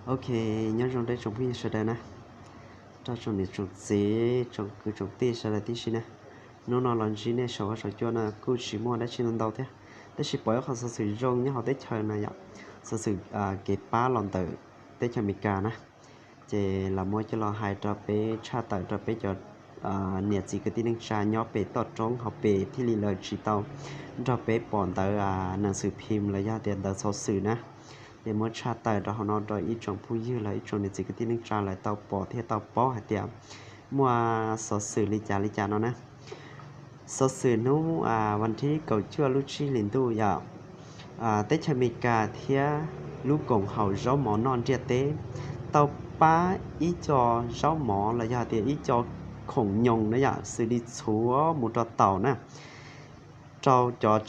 Ok, nyob zoo rau tsoom phooj ywg sawv daws na, rau tsoom niam tsoom txiv tsoom kwv tsoom tij sawv daws tib si na. Hnub no los ntsib nej saum huab saum cua no kuj tsis muaj dab tsi ntau thiab, tab sis pom ib qho xov xwm zoo nyob hauv teb chaws na yom, xov xwm kev pab los ntawm teb chaws Amelikas na, ces los muab coj los hais rau peb tshaj tawm rau peb cov niam txiv kwv tij neej tsa nyob pem toj roob hauv pes thiaj li lawv tsis tau nrog peb pom ntawv nas xwm phim los yog tias ntawv xov xwm na. Ces muab tshaj tawm rau hauv no rau ib tsoom phooj ywg los ib tsoom niam txiv kwv tij neej tsa lawv tau pom thiab tau paub hais tias muaj xov xwm li cas li cas no na. Xov xwm hnub vas thib kaum cuaj lub tsib hlis ntuj yom, teb chaws Amelikas thiab lub koom haum zaub mov noj ntiaj teb tau pab ib co zaub mov los yog tias ib co khoom nyoos na yom, xws li txhuv mus rau taum na, rau cov,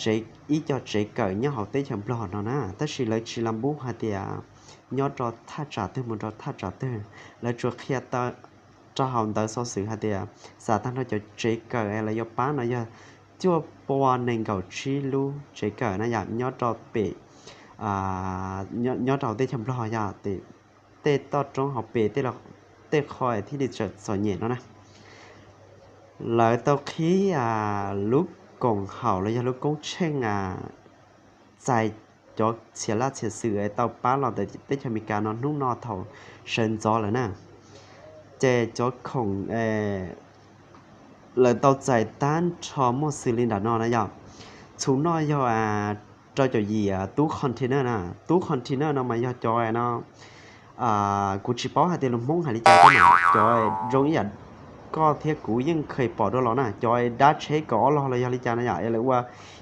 ib co tsev kawm nyob hauv teb chaws Nplog no na, tab sis lawv tsis la npub hais tias nyob rau thaj tsam twg mus rau thaj tsam twg, lawv tsuas qhia rau hauv ntawv xov xwm hais tias xam tag nrho cov tsev kawm lawv yuav pab no yog cuaj pua nees nkaum tsib lub tsev kawm na yom, nyob rau pem, nyob rau hauv teb chaws Nplog yog tej toj roob hauv pes tej qho thiaj li txom nyem no na. Lawv tau qhib lub koom haum los yog lub koob tsheej txais cov txhia laj txhia xwm tau pab los ntawm teb chaws Amelikas no hnub no thaum sawv ntxov lawm na. Ces cov khoom lawv tau txais tag nrho muaj xws li ntawm no na yom. Txhuv noj yog rau caum yim tub container na, tub container no mas yog cov no, kuv tsis paub hais tias lus Hmoob hais li cas, cov zoo ib yam koj thiab kuv yeej kheev pom dua los na, cov dab tsheb kaum ob log los yog li cas na yom, es lawv ua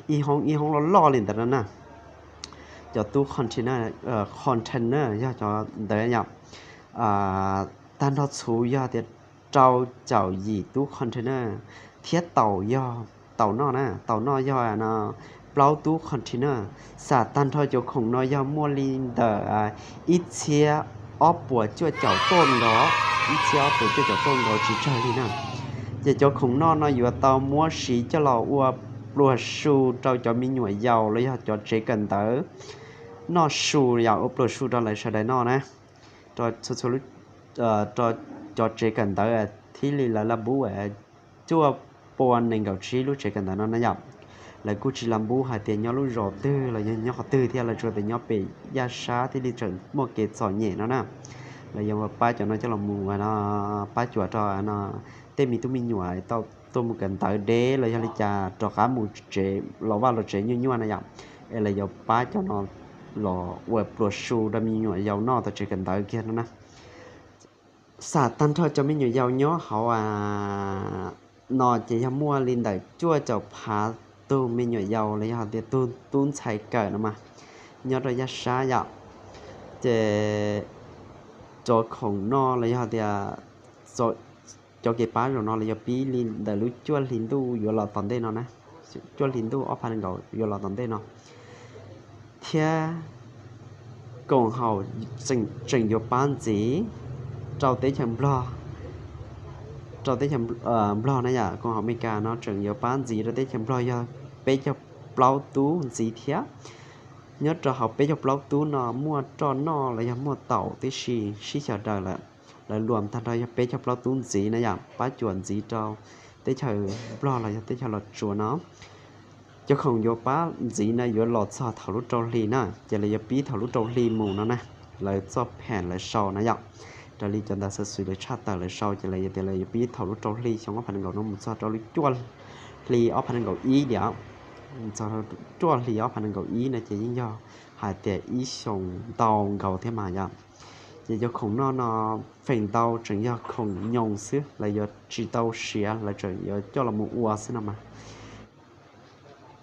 ib hoob ib hoob loj loj li ntawd no na. Cov tub container, container yog cov ntawd yom. Tag nrho txhuv yog tias rau caum yim tub container, thiab taum yog, taum noj na, taum noj yog no plaub tub container. Xam tag nrho cov khoom no yog muaj li ntawm ib txhiab ob puas cuaj caum toj nkaus, ib txhiab ob puas cuaj caum toj nkaus tsis tsawg li na. Ces cov khoom noj no yuav tau muab siv coj los ua pluas su rau cov me nyuam yaus los yog cov tsev kawm ntawv noj su, yog ua pluas su rau lawv sawv daws noj na. Rau cov tsev kawm ntawv thiaj li lawv la npub cuaj pua nees nkaum tsib lub tsev kawm ntawv no na yom. Lawv kuj tsis la npub hais tias nyob lub zos twg los yog nyob qhov twg thiab, lawv tsuas tias nyob pem yaj sab thiaj li tseem muaj kev txom nyem no na. Lawv yuav pab cov no coj los mus no, pab cuam rau no tej me tub me nyuam tau tuaj mus kawm ntawv deb los yog li cas rov qab mus tsev los vaj los tsev nyuaj nyuaj na yom, es lawv yuav pab cov no los ua pluas su rau me nyuam yaus noj tom tsev kawm ntawv kiag no na. Xam tag nrho cov me nyuam yaus nyob hauv no ces yog muaj li ntawm cuaj caum phav tug me nyuam yaus los yog tias tug tub ntxhais kawm no mas nyob rau yaj sab yom. Ces cov khoom noj los yog tias cov kev pab zaum no los yog pib li ntawm lub cuaj hli ntuj yuav los tom ntej no na, cuaj hli ntuj ob phav nees nkaum yuav los tom ntej no, thiab koom haum tseem yuav pab ntxiv rau teb chaws Nplog, rau teb chaws Nplog na yom, koom haum Amelikas no tseem yuav pab ntxiv rau teb chaws Nplog yog peb caug plaub tub ntxiv thiab. Nyob rau hauv peb caug plaub tub no muaj roj noj los yog muaj taum tib si sib xyaw daws lawm, lawv luam tag nrho yog peb caug plaub tub ntxiv na yom, pab cuam ntxiv rau teb chaws Nplog los yog teb chaws Los Tsuas no. Cov khoom yuav pab ntxiv no yuav los txog thaum lub rau hli na, ces lawv yuav pib thaum lub rau hli mus no na. Lawv txoj pheem lawv sau na yom, raws li cov ntawv xov xwm lawv tshaj tawm lawv sau ces lawv tias lawv yuav pib thaum lub rau hli xyoo ob phav nees nkaum no mus txog rau lub cuaj hli ob phav nees nkaum ib tiam, txog cuaj hli ob phav nees nkaum ib no ces yeej yog hais tias ib xyoos ntau nkaus thiab mas yom. Ces cov khoom noj no feem ntau tseem yog khoom nyoos xwb, lawv yuav tsis tau siav, lawv tseem yuav coj los mus ua xwb no mas.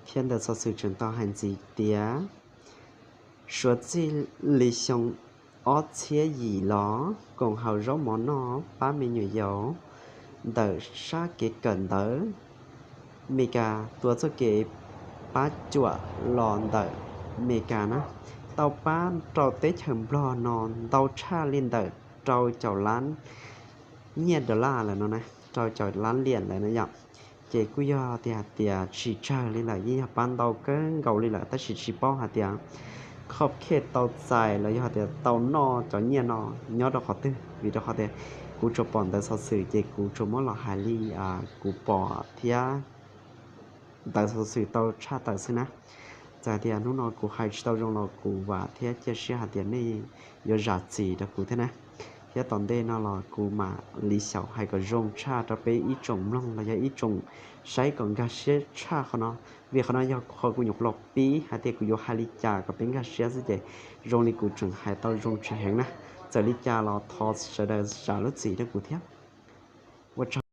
Thiab ntawm xov xwm tseem tau hais ntxiv tias suav txij li xyoo ob txhiab yim los koom haum zaub mov noj pab me nyuam yaus ntawm sab kev kawm ntawv Amelikas tuav txoj kev pab cuam los ntawm Amelikas na, tau pab rau teb chaws Nplog no ntau tshaj li ntawm rau caum lab nyiaj dollar lawm no na, rau caum lab liam lawm na yom. Ces kuj yog tias hais tias tsis tsawg li lawm, yeej yog pab ntau kawg nkaus li lawm, tab sis tsis paub hais tias khoj khej tau txais los yog hais tias tau noj cov nyiaj no nyob rau qhov twg, vim rau qhov tias kuv tsuas pom ntawv xov xwm ces kuv tsuas muab los hais li kuv pom thiab ntawv xov xwm tau tshaj tawm xwb na. Txawm hais tias hnub no kuv hais tsis tau zoo los kuv vam thiab cia siab hais tias nej yuav zam txim rau kuv thiab na. Thiab tom ntej no los kuv mam li xyaum hais kom zoo tshaj rau peb ib tsoom mloog los yog ib tsoom saib kom nkag siab tshaj qhov no, vim qhov no yog qhov kuv nyuam qhuav los pib hais tias kuv yuav hais li cas kom peb nkag siab xwb ces zoo li kuv tseem hais tau zoo tsis heev na. Txawm li cas los thov sawv daws zam lub txim rau kuv thiab. Ua tsaug.